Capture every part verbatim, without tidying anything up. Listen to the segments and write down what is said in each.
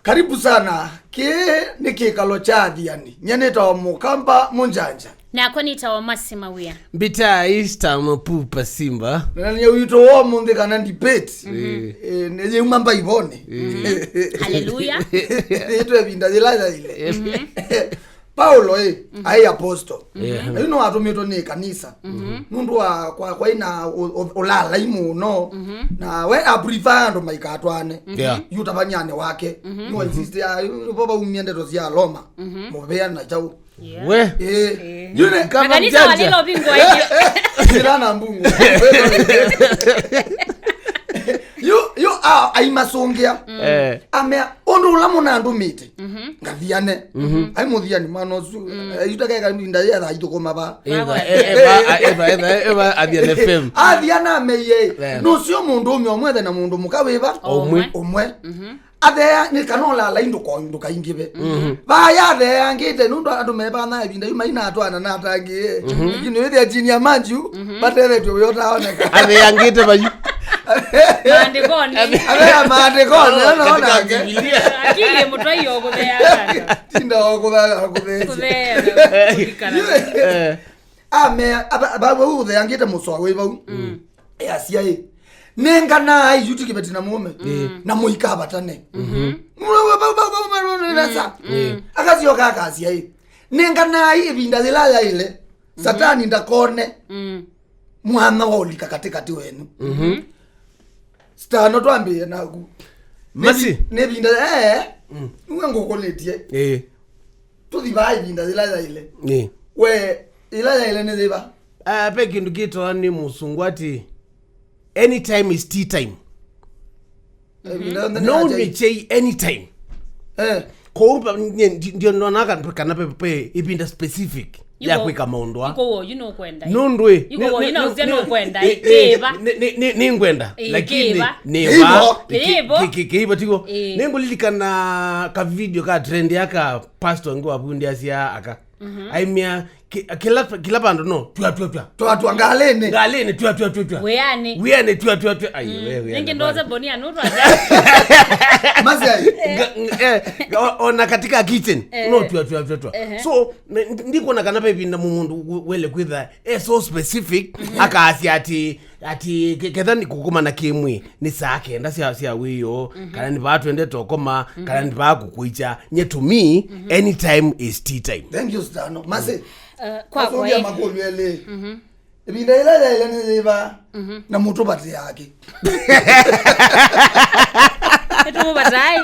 Karibu sana. Kĩĩ nĩ kĩkalo kya Athiani. Nyie nĩtawa Mũkamba Mũnjanja. Nakwa nĩtawa Mercy Mawia. Mbita Easter Mapupa Simba. Na nĩ witũ wa ũmũnthĩ kana debate. Eh. Eh, nĩ yĩuma mbaivonĩ. Eh. Hallelujah. Nĩtwe ĩvinda yĩla yaile. Paulo ĩ, aĩ apostle. Yeah. Na yu nĩwatũmĩtwe nĩ kanisa. Nũndũ wa kwa, kwa ina ũ-, ũ-, ũlalai mũno. Na we a prefer andũ maikatwane. Yeah. Yu ũtavanyanĩ wake. Nĩwa insist ya, yu, yu, vova umie ndeto sya Roma. Mũvea na chau. Yeah. We. Eh. Yu nĩ kama makanisa mjanja. Walilo vingwa hiyo. Sirana mbungu. Yu, yu, a, aimasũngĩa. Eh. Amea, ũndũ ũla mũnandũmĩte. Ngathiane. Ai mũthiani mwana ũsu. Ayuta keka ndinda yetha itũkũma va. Eva, e-, eva, a-, eva, eva, eva, Athiani F M. Athiana ameye. Yeah. Nũsio mũndũ ũmwe ũmwe ethe na mũndũ mũka wĩva. Ũmwe. Ũmwe. Athea nĩ kana ũlalai ndũko-, ndũkaingĩve. Vaya atheangĩte nũndũ andũ mevana ĩvinda yu maina atwana na atangĩe. Lakini wĩthĩa chini ya manju, vatethetw'e wĩotaoneka. Atheangĩte vayu. Maandĩkonĩ. Athea maandĩkonĩ, ona ona. Katika Biblia. Akili mũtwai o kũthea kaka. Tinda o kũthea, kũthea. Kũthea, kũlikana. Eh. Amea, aba, aba, vau ũtheangĩte mũsoa wĩ vau. Easya ĩ, nenganaai yu ti kĩveti na mũũme, na mũikavatane. Mũla vau, vau, vau, vau, vau, nesa. Akasyoka akasya ĩ, nenganaai ĩvinda yĩla yaĩle, Satani ndakone mwana wa ũlika katĩkatĩ wenyu. Stano twambĩĩe naku. Mercy. Nĩ vi-, nĩ vinda, eh, nĩwe ngũkũlĩtie. Eh. Tũthi vaa ĩvinda yĩla yaĩle. Eh. We, yĩla yaĩle nĩ yĩva? Ah, ve kĩndũ kĩtawa nĩ mũsũngũ atĩ, anytime is tea time. Ĩvinda yonthe nĩ no ya chai. Nĩ chai anytime. Eh. Kwoou pa-, nye ndi-, ndio nona kana, kana pe, pe ĩvinda specific ya kwĩka maũndũ aa. Iko wo, you know, kwenda. Nũndũ ĩ, iko wo, you know, nĩ, nũkwenda, ĩ, ĩ, kĩva. Nĩ, nĩ, nĩ, nĩ ngwenda, ĩ, lakini kĩva. Nĩ va, kĩvo. Kĩ-, kĩ-, kĩ-, kĩva tigo. Ĩ. Nĩngũlilikana ka video ka trend aka pastor ngĩ wavundiasya aka. Aimia ki-, kila, kila vandũ no, twa, twa, twa. Twa, twa, ngalĩnĩ. Ngalĩnĩ, twa, twa, twa, twa. Wĩanĩ. Wĩanĩ, twa, twa, twa. Ai, we, wĩanĩ. Nĩngĩ ndoze mbonia nũtwa. Masyai. Nga-, ng-, eh, o-, ona katika kitchen, eh, no, twa, twa, twa, twa. Ehe. So, me-, ndi-, ndikuona kana ve vinda mũndũ we-, wele kwĩtha, eh, so specific, akaasya ati, ati ke-, ketha nĩ kũkomana kĩmwĩ, nĩ saa kenda sya, sya wĩoo, kana nĩ vaa twendete ũkoma, kana nĩ vaa kũkũikya. Nye to me, anytime is tea time. Thank you, Stano. Mercy. Uh, kwa, kwa, makũlyo elĩ. Ĩvinda yĩla yaĩle nĩ yĩva, na mũtũvatĩaa kĩ? Nĩtũmũvatai.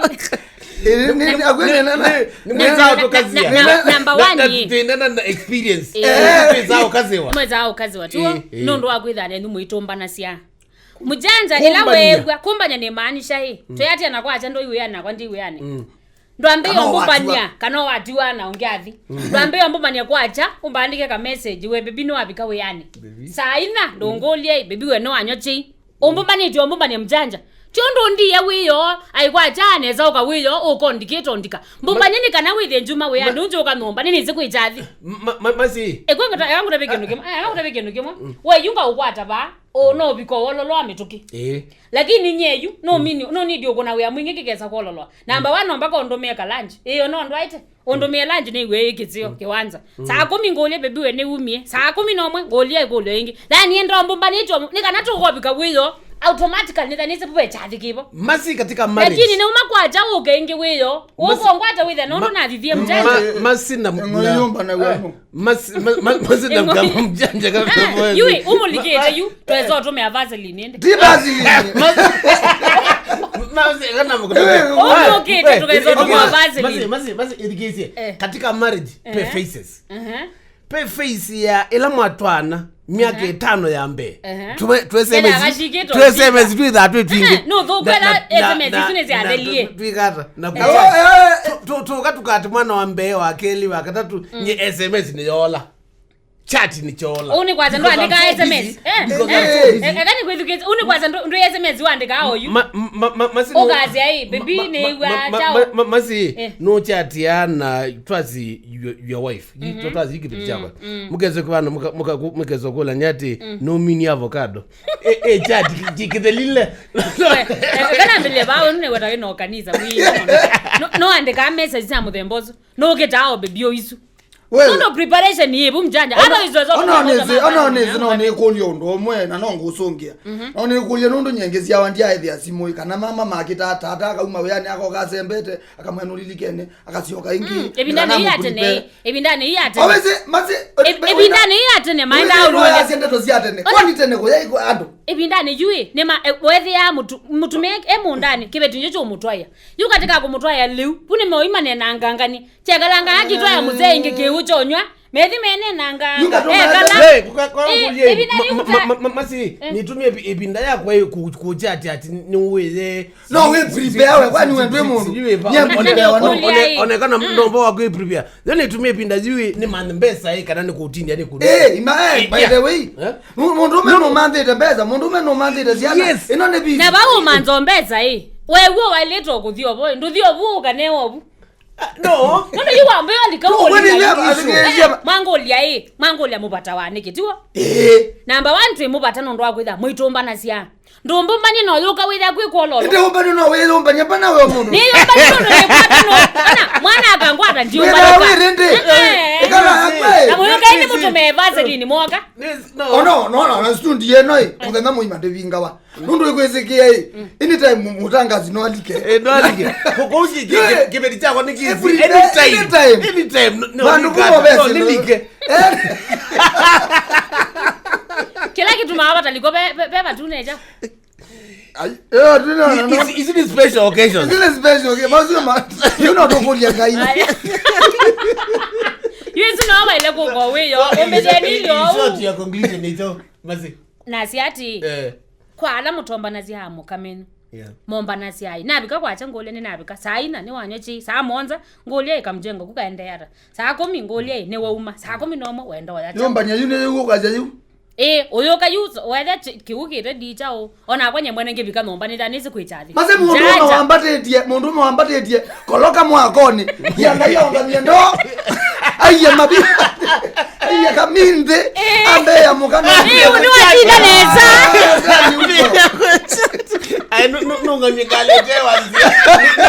Ĩ, nĩ, nĩ, nĩ, akwĩ nĩ, nĩ, nĩ, nĩ, nĩ mwĩzao na, tũkazia. Na, na, na, number one. Na, na, twĩnena na experience. Eh. Twĩzao kaziwa. Mwĩzao kaziwa. Tuo, eh, eh, nũndũ wa kwĩtha nenyu mũitũmbanasya. Mũjanja, ĩla kũmbany'a. Weew'a, kũmbany'a nĩ maanisha ĩ. Mm. Tweatia na kwakya ndũi wĩanĩ nakwa ndi wĩanĩ. Mm. Ndwambĩĩa ũmbũmbany'a, kana watiwa na ũngĩ athi. Mm. Ndwambĩĩa ũmbũmbany'a kwakya, ũmbandĩke ka message, we, baby, nĩwavika wĩanĩ? Baby. Saa inya, ndũngũlye, baby, we nĩwanywa chai? Ũmbũmbanĩtye ũmbũmbany'a mũjanja. Ti ũndũ ndiye wĩoo, aikwakya nesa ũka wĩoo, ũkondikĩte ũndika. Mbũmbany'a nĩ kana wĩthĩe njuma wĩanĩ, ma-, nũnjũka nyũmba, nĩnĩsĩ kwĩ kyathi. Ma-, ma-, Mercy. Ĩkw'a ngũta-, eka ngũtavye kĩndũ kĩmwe, eka ngũtavye kĩndũ kĩmwe. Mm. We, yu ngaũkwata vaa, ũũ no ũvika ũololwa mĩtũkĩ. Ĩĩ. Lakini nye yu, no mini, no nidi ũkũna wĩa mwingĩ kĩkesa kuololwa. Number one, no mpaka ũndũmĩe ka lunch. Ĩĩ, no ndwaĩte. Ũndũmĩe lunch nĩ iwe ĩ kĩseo, kĩwanza. Saa kũmi ngũlye baby we nĩ umie. Saa kũmi na ũmwe ngũlye ĩkũlyo ĩngĩ. Na nienda ũmbũmbanĩtye, nĩ kana tũkovika wĩoo, automatically nĩthanĩsye ve kyathi kĩvo. Mercy katika marriage. Lakini nĩuma kwakya ũke ĩngĩ wĩoo. Mercy. Ũkongwata wĩthe nũndũ ma-, nathithie mjanja. Ma-, Mercy na, na, Mercy na mjanja kabisa. Ah, yui, ũmũlikĩte yu, twesa ũtũmĩa Vaseline ĩndĩ. Ti Vaseline. Mercy, kana mkutaka. Ũmũkĩte, tũkesa ũtũmĩa Vaseline. Mercy, Mercy, Mercy, ithikĩsye. Eh. Katika marriage, pe faces. Ehe. Pe face ya ĩla mwatwana myaka ĩtano ya mbee. Ehe. Twe-, twe S M S, akashikĩtwo twe S M S twĩthaa twĩ twingĩ. Eh, no, thũkwela na, na, S M S isu nĩ syathelie. Twĩkata na kucha. Tu-, tu-, tuka tukati mwana wa mbee, wa kelĩ, wa katatu, nye S M S nĩ yola. Chat nĩ kyola. Ũnĩ kwasya ndũandĩkaa S M S. Eh, because eh, I'm so busy. Eh, eka nĩkwĩthukĩĩsye. Ũnĩ kwasya ndũ, ndũ S M S wandĩkaa oyu. Ma, ma, ma, ma, masi no- Ũkasya, "Ĩ, baby, ma, ma, nĩw'a ma, ma, chao." Ma, ma, masi, eh, no chat ya na twasi your, your wife. Mhm. Twasi kĩveti kyakwa. Mm. Mũkesa kũvana, mũka, mũka, mũkesa kũla nyati, mm, no mini avocado. Eh, eh, chat, ki-, ki-, kĩthelile. Eh, eh, kana mbele bao nĩ wata wĩ no kanisa. No, no andĩkaa message sya mũthemba ũsu. No ũkĩtaa o baby o isu. Well, no, no preparation yĩ vu mjanja. Ona, otherwise, ona onese, ona onese, no nĩkũlya ũndũ ũmwe, na no ngũsũngĩa. Mhm. No nĩkũlya nũndũ nyengĩ syawa ndyaĩthĩa simũ, kana mama makĩtaa tata akauma wĩanĩ akoka asembete, akamwĩa nũlilikene, akasyoka ĩngĩ. Mm, ĩvindanĩ ĩĩ ya tene, ĩvindanĩ ĩĩ ya tene. Owese, masi, ĩvindanĩ ĩĩ ya tene, maenda ũlũya ndeto sya tene. Ona kwani tene kũya iko andũ. Ĩvindanĩ yu ĩ, nĩma, e, wethĩa mũtu-, mũtumĩa e mũndanĩ, kĩveti njo kyo mũtwaĩa. Yu katika kũmũtwaĩa lĩu, vu nĩ moima nena ngangani. Kyekalanga akitwa ya mũsee ingĩ kĩu kyonywa. Methi mene nanga. Yu katuma ekala. Hey, kuka kwa Eh, kuye. Ĩvinda Ma- rĩu ma- ma- ma- masi, eh, nitumie ipi- ipinda yakwa ku- kuchati ati niweye. No, we prepare we, kwani we ndwe mũndũ? Sijui we pa- Nye one prepare day wa no. One- one- onekana mdombo wako prepare. Then nitumie ipinda ziwi ni man mbesa hii kana ni kutindia ni kutindia. Eh, ima, eh, by the way. Eh? Mu- mũndũ ũme no manthĩte mbesa, mũndũ ũme no manthĩte ciana. Yes. Ĩno nĩ bibi. Na vau manzo mbesa ĩ. Wewe wailĩtwo kũthi ovo, ndũthi ovu ũkanewa ovu. Ah, no. Nũndũ yu wambĩa ũlika. No, ũkũlya we nĩ issue. Athikĩrĩria. Eh, mwangũlya ĩ, mwangũlya mũvata wa nĩkĩ, tiw'o? Ĩĩ. Number one, twĩ mũvata nũndũ wa kwĩtha mũitũmbanasya. Ndũmbũmbany'e no yũka wĩtha kwĩ kwololo. Ĩndĩ ũmbany'e no wĩyũmbany'e pana we mũndũ. Nĩ yũmbany'e nũndũ nĩkwata no. Ana, mwana akangwata ndiũmbanĩka. Wĩtha wĩrĩ ndĩ. Eh, eh. Ĩkala akwe. Na mũyũkai nĩ mũtũme Vaseline mwoka. Yes, no. Oh, no, no, no, na stundi ĩno ĩ, mũthenya mũima ndĩvingawa. Nũndũ ĩkwĩsĩkĩa ĩ, anytime mũ- mũtangazi no alike. Eh, no alike. Kũkũu ki- ki- ki- kĩveti kyakwa nĩ kĩsi. Every day, anytime. Anytime. Anytime. No, no, vandũ nĩlika- kuma no, vesi nĩlike. Eh. Kĩla kĩtumaa vataliko ve- ve- ve vatunecha. Ai, eh, tu no, no, no. Ici- ici ni special occasions. Zile special, okay, basi ma- you know, tũkũlya Ngai. Yu isu no vaile kũkowĩyo. So, in- ũmĩthĩe in- nilio in short, your conclusion is so, masi. Nasya ati, eh, kwa ala mũtombanasya amũka menyu. Yeah. Mombanasya ai. Navika kwakya ngũlya nĩ navika. Saa ina nĩ wanywa chai. Saa mũonza ngũlya ĩ kamjengo ku kaendee ata. Saa kũmi ngũlya ĩ nĩ wauma. Saa kũmi na ũmwe wenda ũya chai. Nyũmbany'a yu nĩ yĩu ũkasya yu. Ĩ, ũyũka yu wethe kĩu kĩte ndicha ũ. Ona akwa nye mwene ngĩvika nyũmba nĩ nĩsĩ kwĩcha thĩ. Mase mũndũ ũmwe wambatĩtie, mũndũ ũmwe wambatĩtie. Koloka mwakonĩ. Yanga yaongamia ndo. Aiye mabi. Aiye kaminthi. Eh. Ambe ya mukana. Eh, ũndũ watinda nesa. Ai, no, no, no, ngamie kalete wanzia.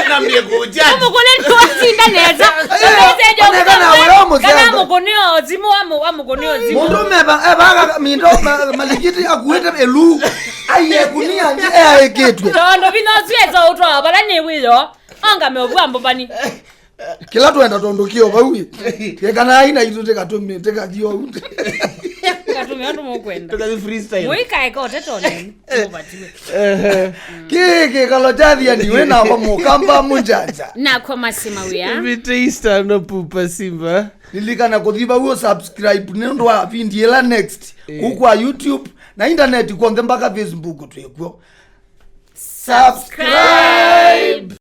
Nambie kuja. Mũkũnĩ nĩ watinda nesa. Message onekana ũkũnĩ- wewe mũsema. Kana mũkũnĩ o simu wa mũ- wa mũkũnĩ o simu. Mũndũ meba ebaga mindo ma- malikiti akuĩte elu. Aiye kunia nje eaĩkĩtwe. Tondũ vino siwezo ũtwa bala nĩ wĩyo. Ongame ũvua mbũmbani. Kĩla twenda tondũ kĩo vau ĩ. Kekana aina itũ tĩkatũmĩ tĩkathi ou. Katũmĩ andũ mũkwenda. Tũkathi freestyle. Mũikaeka ũtetonĩ. Mũvatiwe. Ehe. Kĩ kĩkalo kya thiani wĩ nakwa mũkamba mũnjanja. Nakwa masima wĩa. Mitaista no pupa simba. Lilikana kũthi vau ũ subscribe nĩ ũndũ wa vindi ĩla next. Eh. Kũu kwa YouTube na internet kwonthe mpaka Facebook twĩkw'o. Subscribe.